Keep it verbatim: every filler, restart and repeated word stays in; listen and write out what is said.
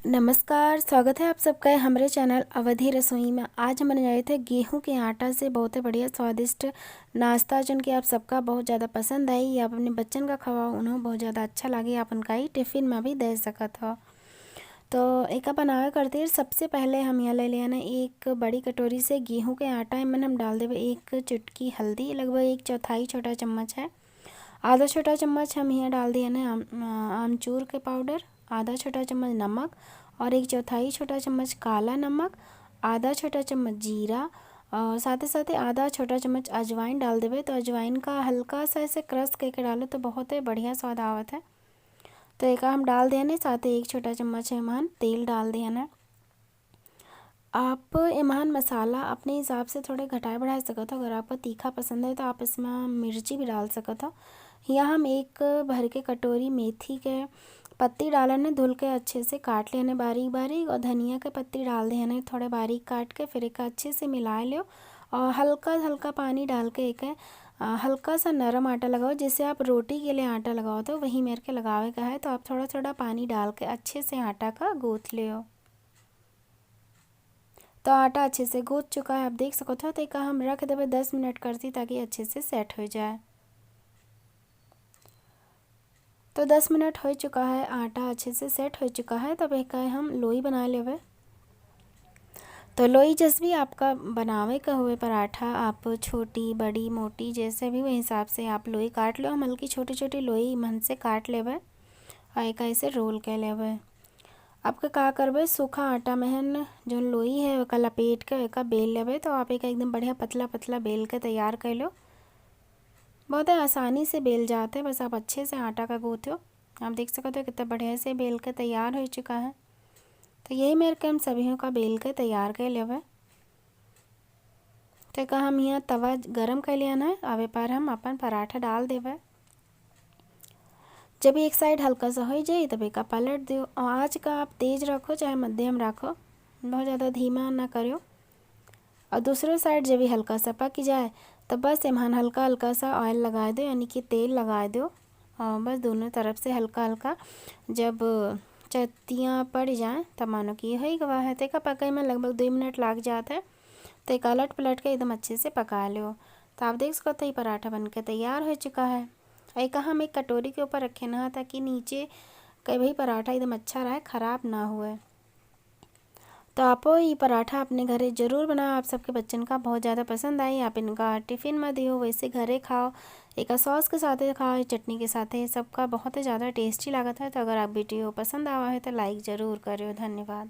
नमस्कार, स्वागत है आप सबका हमरे चैनल अवधी रसोई में। आज हम बनाए थे गेहूं के आटा से बहुत ही बढ़िया स्वादिष्ट नाश्ता, जोन कि आप सबका बहुत ज़्यादा पसंद आई। या आप अपने बच्चन का खवाओ, उन्हें बहुत ज़्यादा अच्छा लागे, आप उनका ही टिफिन में भी दे सकत हो। तो एका बनावे खातिर सबसे पहले हम यहाँ ले लिया ना एक बड़ी कटोरी से गेहूं के आटा। एमन हम डाल देबे एक चुटकी हल्दी, लगभग एक चौथाई छोटा चम्मच है। आधा छोटा चम्मच हम यहाँ डाल दिया ना आम-, अ, आमचूर के पाउडर, आधा छोटा चम्मच नमक और एक चौथाई छोटा चम्मच काला नमक, आधा छोटा चम्मच जीरा और साथे साथे आधा छोटा चम्मच अजवाइन डाल देबे। तो अजवाइन का हल्का सा ऐसे क्रश करके डालो तो बहुत ही बढ़िया स्वाद आवत है। तो एका हम डाल देने, साथे एक छोटा चम्मच एमहन तेल डाल देने। आप एमहन मसाला अपने हिसाब से थोड़े घटाए बढ़ाए सकत हो। अगर आपको तीखा पसंद है तो आप इसमें मिर्ची भी डाल सकत हो। यहाँ हम एक भर के कटोरी मेथी के पत्ती डालन है, धुल के अच्छे से काट लेने बारीक बारीक, और धनिया के पत्ती डाल देने थोड़े बारीक काट के। फिर एक अच्छे से मिला लो और हल्का हल्का पानी डाल के एक, अ, हल्का सा नरम आटा लगाओ। जैसे आप रोटी के लिए आटा लगाओ तो वही मेर के लगावे का है। तो आप थोड़ा थोड़ा पानी डाल के अच्छे से आटा का गूँथ लियो। तो आटा अच्छे से गूँथ चुका है, आप देख सकत हो। तो एका हम रख देबे दस मिनट करती, ताकि अच्छे से सेट हो जाए। तो दस मिनट हो चुका है, आटा अच्छे से सेट हो चुका है। तब एका हम लोई बना लेबे। तो लोई जैसे भी आपका बनावे का हुए पराठा, आप छोटी, बड़ी, मोटी, जैसे भी, वही हिसाब से आप लोई काट लो। हम हल्की छोटी छोटी लोई एमहन से काट लेबे और एका ऐसे रोल कर लेबे। आपका का करबे, सूखा आटा में है न, जौन लोई है, ओका लपेट के एका बेल लेबे। तो आप एका एकदम बढ़िया पतला पतला बेल के तैयार कर लो। बहुत ही आसानी से बेल जात है, बस आप अच्छे से आटा का गूँथो। आप देख सकत हो कितना बढ़िया से बेल के तैयार हो चुका है। तो यही मेर के हम सभी का बेल के तैयार कर लेबे। तो एका हम यहाँ तवा गरम कर लिया ना, अब ए पर हम अपन पराठा डाल देबे। जब एक साइड हल्का सा हो जाए, तब एका पलट दियो। और आँच का आप तेज रखो चाहे मध्यम रखो, बहुत ज़्यादा धीमा ना करियो। और दूसरे साइड जब ये हल्का सा पक जाए, तब बस एमहन हल्का हल्का सा ऑयल लगा दो, यानी कि तेल लगा दो। और बस दोनों तरफ से हल्का हल्का जब चत्तियाँ पड़ जाए, तब मानो कि हो ही गवा है। तो एका पकाई में लगभग दो मिनट लाग जात है। तो एका अलट पलट के एकदम अच्छे से पका लो। तो आप देख सकते हो, ये पराठा बन के तैयार हो चुका है। और एका हम एक कटोरी के ऊपर रखे ना, ताकि नीचे कभी पराठा एकदम अच्छा रहे, ख़राब ना हुए। तो आपो ई पराठा अपने घरे जरूर बनाओ, आप सबके बच्चन का बहुत ज़्यादा पसंद आई। आप इनका टिफिन में दियो, वैसे घरे खाओ, एका सॉस के साथे खाओ, चटनी के साथे, सबका बहुत ही ज़्यादा टेस्टी लागत है। तो अगर आप वीडियो पसंद आवा है तो लाइक ज़रूर करियो। धन्यवाद।